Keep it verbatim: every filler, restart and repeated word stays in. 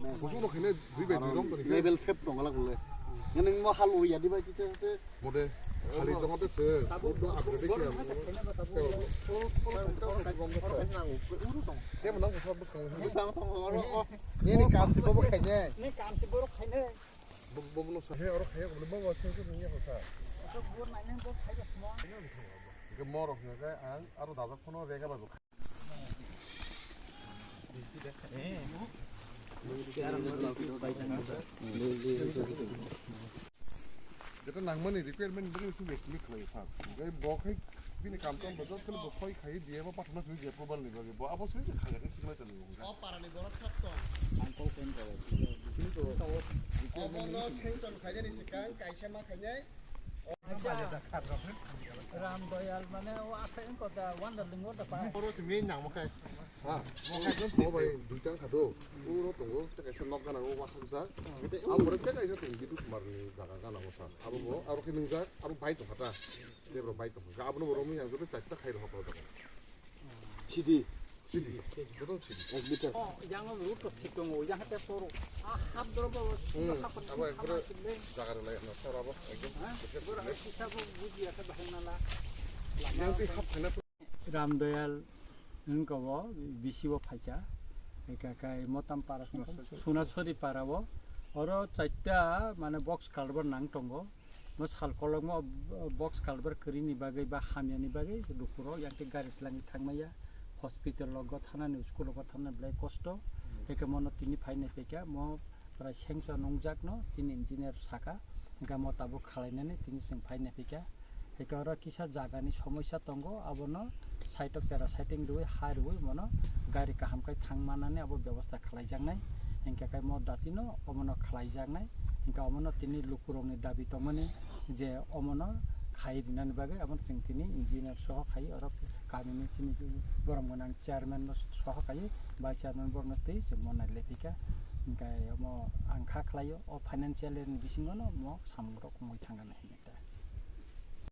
Kuchuk no khaina dui bai dui rong toni. Level shape tong la gule. Nang mo hal ui ya di bai kisa se. Mode khali tong te se. Buddha upgrade khe. Te mo nang ko sab bus kang. Ni ni kam se bobo khaine. Ni kam se bobo khaine. Bobo no sa. He oro khaya ko bobo se se ni ko sa. Ke mo rok ne ang aro dajak phano rega ba. Jeta nangmani repairment bagwi sung estimate khlai sa. Gai bo khai bini kam tong bajak khali bo soi khai biya ba pathana sung je approval ni bagwi bo abo sung je khaya khe thikna tani. O parani borok sab tong. Ang call pen ko. Kintu obono sanction khainani sikang kaisa ma khainai. Ram Doyal mane o akhai ko da wonder ling wonder pa. Oro tumi nang mo khai. Ha. Mo khai mo bai duitang khado. Uro tongo te kaisa nok gana o wa hamsa. Abo re te kaisa tong Bidu Kumar ni jaga gana o sa. Abo mo aro khe nung jak abo bai tong khata. Te bro bai tong. Ga abo no boro mi yang joto chatta khai ro hapro jaga. Sidi. Sidi. Joto sidi. Ek meter. Oh, yang root to thik tongo, yang te soro. Ah, hap doro bo. Hmm. Abo ekbare jaga rw lai na sara bo ekdom. Bura sisa bo buji ata bahai na la. Yang te hap khana. Ram Doyal wngkha bo bisi o phaikha. Eka kai Motam para Sunasori para o. Oro chatta mane box culvert nang tongo. Mo sal kolokma box culvert kwrwini bagwi ba hamyani bagwi lukurok yang khe gari twlangwi thangmaya, hospital logo thanani, school logo thanani belai kosto. Eke mono tini phainai phaikha, mo prai sanction nungjakno tini engineer saka, hingkha mo tabuk khalainani tini chwng phainai phaikha. Eke oro kisa jagani somosya tongo, abono side o pera siding rwui, ha rwui mono gari kaham khai thang manani abo bebosta khlaijaknai. Hinkhe khe mo datino omono khlaijaknai. Hinkhe omono tini lukurokni dabi tongmani je omono khai rinani bagwi abono chwng tini engineer soho khai oro kamini chini borok gwnang chairman no soho khai vice chairman borokno twi chwng mo nai lephikha. Hinkhe omo ang kha khlaio o financial year ni bisingono mo samungrok wngwi thangkha hinwi ta.